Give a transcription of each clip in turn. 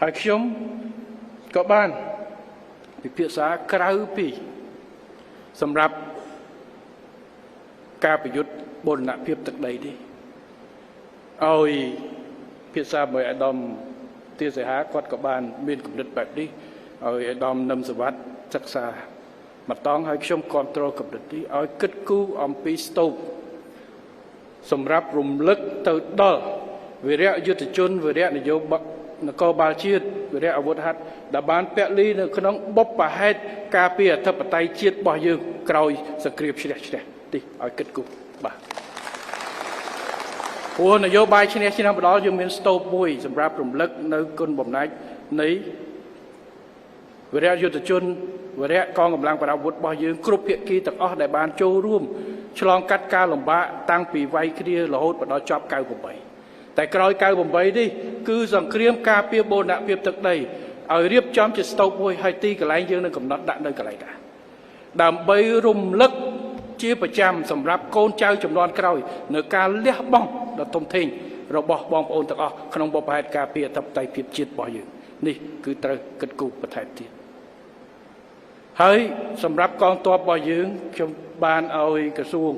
ហើយខ្ញុំក៏បានពិភាក្សាក្រៅពីសម្រាប់ការប្រយុទ្ធបូរណភាពទឹកដីនេះឲ្យភាសាមួយអាដាមទាសីហាគាត់ក៏បានមានគំនិតបែបនេះឲ្យអាដាមនឹមសវត្តសិក្សាមកតង់ឲ្យខ្ញុំគ្រប់គ្រងគំនិតនេះឲ្យគិតគូរអំពីស្ទូបសម្រាប់រំលឹកទៅដល់វីរៈយុទ្ធជនវីរៈនយោបាយនគរបាលជាតិវីរៈអាវុធហត្ថដែលបានពលីនៅក្នុងបុព្វហេតុការពារអធិបតេយ្យជាតិរបស់យើងក្រោយសង្គ្រាមឈ្នះឈ្នះនេះឲ្យគិតគូរបាទព្រោះនយោបាយឈ្នះឈ្នះម្ដងយើងមានស្ទូបមួយសម្រាប់រំលឹកនៅគុណបំណាច់នៃវីរៈយុទ្ធជនវីរៈកងកម្លាំងប្រដាប់អាវុធរបស់យើងគ្រប់ភាគីទាំងអស់ដែលបានចូលរួមឆ្លងកាត់ការលំបាកតាំងពីវ័យគ្រារហូតដល់ចប់98តែក្រោយ98នេះគឺសង្គ្រាមការពារបូរណភាពទឹកដីឲ្យរៀបចំជាស្ទូបមួយហើយទីកន្លែងយើងនឹងកំណត់ដាក់នៅកន្លែងណាដើម្បីរំលឹកជាប្រចាំសម្រាប់កូនចៅចំនួនក្រោយនៅការលះបង់ដ៏ធំធេងរបស់បងប្អូនទាំងអស់ក្នុងបុព្វហេតុការពារអធិបតេយ្យភាពជាតិរបស់យើងនេះគឺត្រូវគិតគូរបន្ថែមទៀតហើយសម្រាប់កងទ័ពរបស់យើងខ្ញុំបានឲ្យក្រសួង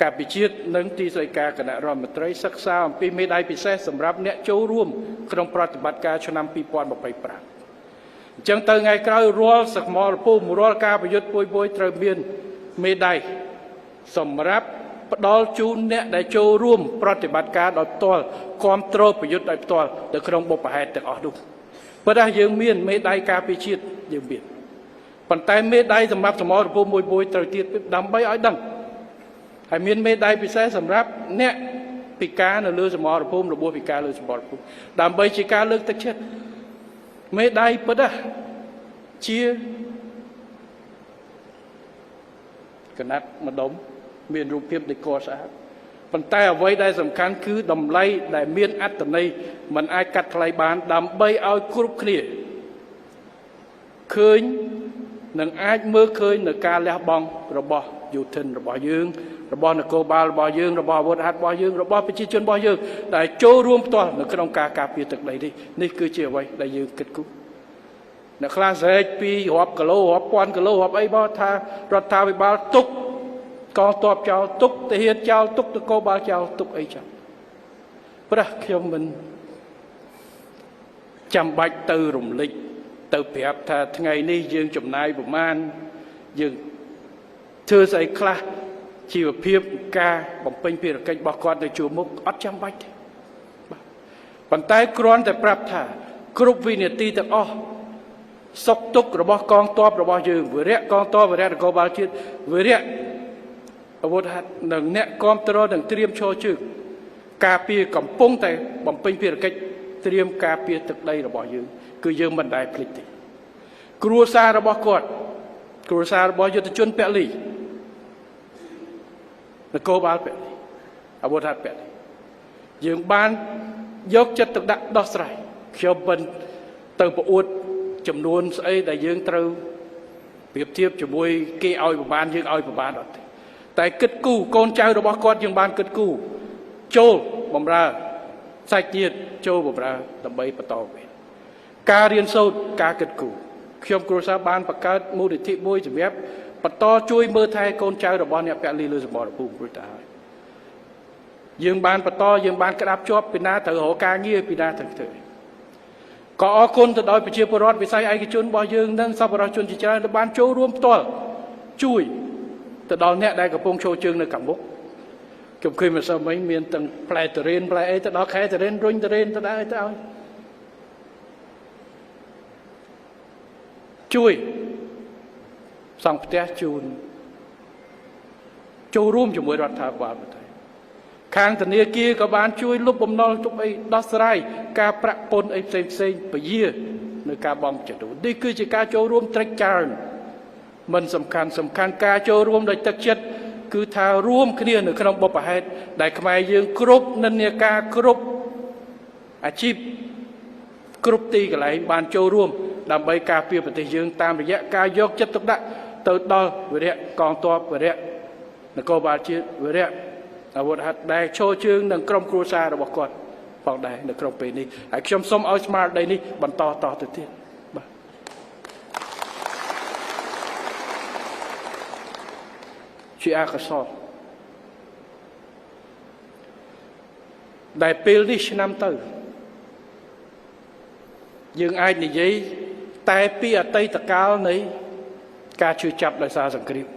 ការពិជាតិនិងទីស្តីការគណៈរដ្ឋមន្ត្រីសិក្សាអំពីមេដាយពិសេសសម្រាប់អ្នកចូលរួមក្នុងប្រតិបត្តិការឆ្នាំ2025អញ្ចឹងទៅថ្ងៃក្រោយរាល់សមរភូមិរាល់ការប្រយុទ្ធពួយៗត្រូវមានមេដាយសម្រាប់ផ្ដល់ជូនអ្នកដែលចូលរួមប្រតិបត្តិការដោយផ្ទាល់គ្រប់គ្រងប្រយុទ្ធដោយផ្ទាល់ទៅក្នុងបុព្វហេតុទាំងអស់នោះប៉ុន្តែយើងមានមេដាយការពារជាតិយើងមានប៉ុន្តែមេដាយសម្រាប់សមរភូមិមួយៗត្រូវទៀតដើម្បីឲ្យដឹងហើយមានមេដាយពិសេសសម្រាប់អ្នកពិការនៅលើសមរភូមិរបួសពិការលើសមរភូមិដើម្បីជាការលើកទឹកចិត្តមេដាយពិតជាកណាត់ម្ដុំមានរូបភាពដេកស្អាតប៉ុន្តែអ្វីដែលសំខាន់គឺតម្លៃដែលមានអត្ថន័យมันអាចកាត់ថ្លៃបានដើម្បីឲ្យគ្រប់គ្នាឃើញនិងអាចមើលឃើញនៅការលះបង់របស់យោធិនរបស់យើងរបស់នគរបាលរបស់យើងរបស់អាវុធហត្ថរបស់យើងរបស់ប្រជាជនរបស់យើងដែលចូលរួមផ្ទាល់នៅក្នុងការការពារទឹកដីនេះនេះគឺជាអ្វីដែលយើងគិតគូរអ្នកខ្លះស្រែកពីរាប់គីឡូរាប់ពាន់គីឡូរាប់អីមកថារដ្ឋាភិបាលទុកកងទ័ពចោលទុកទាហានចោលទុកនគរបាលចោលទុកអីចោលព្រះខ្ញុំមិនចាំបាច់ទៅរំលេចទៅប្រាប់ថាថ្ងៃនេះយើងចំណាយប្រមាណយើងធ្វើស្អីខ្លះជីវភាពការបំពេញភារកិច្ចរបស់គាត់នៅជួរមុខអត់ចាំបាច់ទេបាទប៉ុន្តែគ្រាន់តែប្រាប់ថាគ្រប់វិនាទីទាំងអស់សុខទុក្ខរបស់កងទ័ពរបស់យើងវីរៈកងទ័ពវីរៈនគរបាលជាតិវីរៈអាវុធហត្ថនិងអ្នកគាំទ្រនិងត្រៀមឈរជើងការពារកំពុងតែបំពេញភារកិច្ចត្រៀមការពារទឹកដីរបស់យើងគឺយើងមិនដែលភ្លេចទេគ្រួសាររបស់គាត់គ្រួសាររបស់យុទ្ធជនពលីនគរបាលពលីអាវុធហត្ថពលីយើងបានយកចិត្តទុកដាក់ដោះស្រាយខ្ញុំមិនទៅប្រអួតចំនួនស្អីដែលយើងត្រូវប្រៀបធៀបជាមួយគេឲ្យប្រមាណយើងឲ្យប្រមាណអត់ទេតែគិតគូរកូនចៅរបស់គាត់យើងបានគិតគូរចូលបំរើសាច់ញាតិចូលបំរើដើម្បីបន្តវេនការរៀនសូត្រការគិតគូរខ្ញុំគ្រួសារបានបង្កើតមូលនិធិមួយសម្រាប់បន្តជួយមើលថែកូនចៅរបស់អ្នកពលីលើសមរភូមិរួចទៅហើយយើងបានបន្តយើងបានក្តាប់ជាប់ពីណាត្រូវរកការងារពីណាត្រូវធ្វើក៏អរគុណទៅដល់ប្រជាពលរដ្ឋវិស័យឯកជនរបស់យើងនិងសប្បុរសជនជាច្រើនដែលបានចូលរួមផ្ទាល់ជួយទៅដល់អ្នកដែលកំពុងចូលជើងនៅខាងមុខខ្ញុំឃើញម្សិលមិញមានទាំងផ្លែទុរេនផ្លែអីទៅដល់ខែទុរេនរុញទុរេនទៅដល់អីទៅឲ្យជួយសង់ផ្ទះជូនចូលរួមជាមួយរដ្ឋាភិបាលប្រទេសខាងធនាគារក៏បានជួយលុបបំណុលទុកអីដោះស្រាយការប្រាក់ពន្ធអីផ្សេងផ្សេងពយានៅការបង់ចំនួននេះគឺជាការចូលរួមត្រេកចើនមិនសំខាន់សំខាន់ការចូលរួមដោយទឹកចិត្តគឺថារួមគ្នានៅក្នុងបុព្វហេតុដែលខ្មែរយើងគ្រប់និន្នាការគ្រប់អាជីពគ្រប់ទីកន្លែងបានចូលរួមដើម្បីការពារប្រទេសយើងតាមរយៈការយកចិត្តទុកដាក់ទៅដល់វីរៈកងទ័ពវីរៈនគរបាលជាតិវីរៈអាវុធហត្ថដែលឈរជើងនឹងក្រុមគ្រួសាររបស់គាត់ ផងដែរនៅក្នុងពេលនេះហើយខ្ញុំសូមឲ្យស្មារតីនេះបន្តតទៅទៀតបាទជាអកុសលដែលពេលនេះឆ្នាំទៅយើងអាចនិយាយតែពីអតីតកាលនៃការជឿចាប់ដោយសារសង្គ្រាម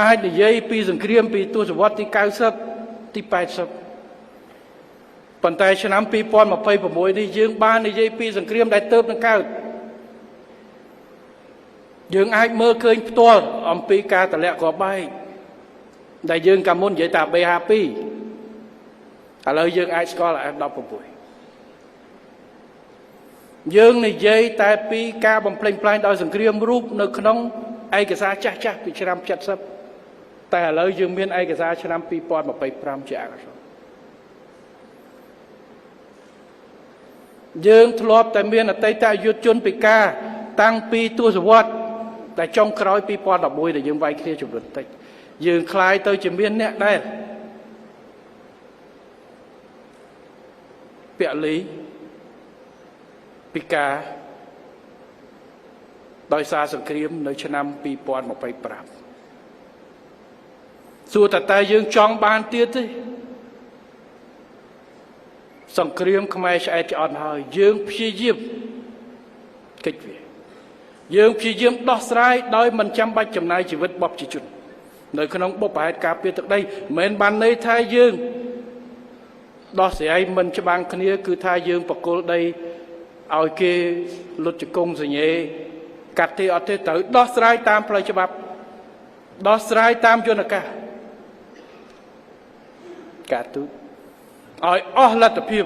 អាចនិយាយពីសង្គ្រាមពីទសវត្សរ៍ទី90ទី80ប៉ុន្តែឆ្នាំ2026នេះយើងបាននិយាយពីសង្គ្រាមដែលទើបនឹងកើតយើងអាចមើលឃើញផ្ទាល់អំពីការតម្លាក់គ្រាប់បែកដែលយើងកាលមុននិយាយថា B52 ឥឡូវយើងអាចស្គាល់ F16 យើងនិយាយតែពីការបំផ្លិចបំផ្លាញដោយសង្គ្រាមរូបនៅក្នុងឯកសារចាស់ចាស់ពីឆ្នាំ70តែឥឡូវយើងមានឯកសារឆ្នាំ2025ជាអកុសលយើងធ្លាប់តែមានអតីតយុទ្ធជនពិការតាំងពីទសវត្សរ៍តែចុងក្រោយ2011ដែលយើងវាយគ្នាចំនួនតិចយើងคล้ายទៅជាមានអ្នកដែលពលីពិការដោយសារសង្គ្រាមនៅឆ្នាំ2025សួរតើយើងចង់បានទៀតទេសង្គ្រាមខ្មែរឆ្អែតឆ្អន់ហើយយើងព្យាយាមកិច្ចវាយើងព្យាយាមដោះស្រាយដោយមិនចាំបាច់ចំណាយជីវិតរបស់ប្រជាជននៅក្នុងបុព្វហេតុការពារទឹកដីមិនមែនបានន័យថាយើងដោះស្រាយមិនច្បាំងគ្នាគឺថាយើងបកគលដីឲ្យគេលុតជង្គង់សញ្ញេកាត់ទេអត់ទេត្រូវដោះស្រាយតាមផ្លូវច្បាប់ដោះស្រាយតាមយន្តការការទូតឲ្យអស់លទ្ធភាព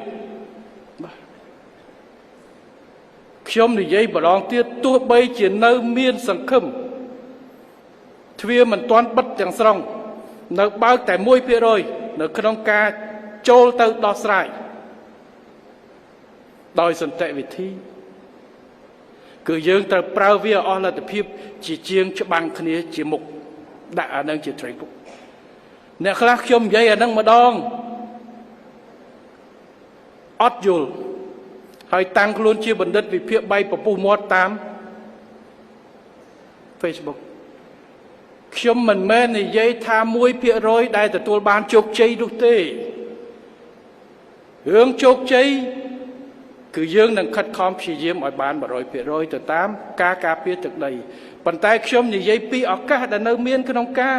បាទខ្ញុំនិយាយម្ដងទៀតទោះបីជានៅមានសង្ឃឹមទ្វារមិនទាន់បិទទាំងស្រុងនៅបើកតែ1%នៅក្នុងការចូលទៅដោះស្រាយដោយសន្តិវិធីគឺយើងត្រូវប្រើវាអស់លទ្ធភាពជាជាងច្បាំងគ្នាជាមុខដាក់អានឹងជាត្រីពុកអ្នកខ្លះខ្ញុំនិយាយអានឹងម្ដងអត់យល់ហើយតាំងខ្លួនជាបណ្ឌិតវិភាគបែកពពុះមាត់តាម Facebook ខ្ញុំមិនមែននិយាយថា1%ដែលទទួលបានជោគជ័យនោះទេរឿងជោគជ័យគឺយើងនឹងខិតខំព្យាយាមឲ្យបាន100%ទៅតាមការការពារទឹកដីប៉ុន្តែខ្ញុំនិយាយពីឱកាសដែលនៅមានក្នុងការ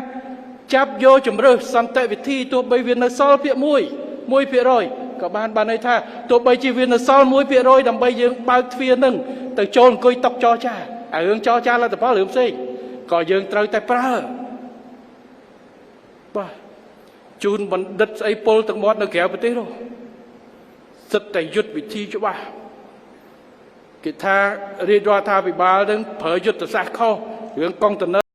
ចាប់យកជំរើសសន្តិវិធីទោះបីវានៅសល់ភាគ1% ក៏បានបានន័យថាទោះបីជាវានៅសល់1%ដើម្បីយើងបើកទ្វារនឹងទៅចូលអង្គុយតុចរចាអារឿងចរចាលទ្ធផលរឿងផ្សេងក៏យើងត្រូវតែប្រើបាទជូនបណ្ឌិតស្អីពលទឹកមាត់នៅក្រៅប្រទេសនោះសិតតែយុទ្ធវិធីច្បាស់គេថារាជរដ្ឋាភិបាលនឹងប្រើយុទ្ធសាស្ត្រខុសរឿងកុងតឺន័រ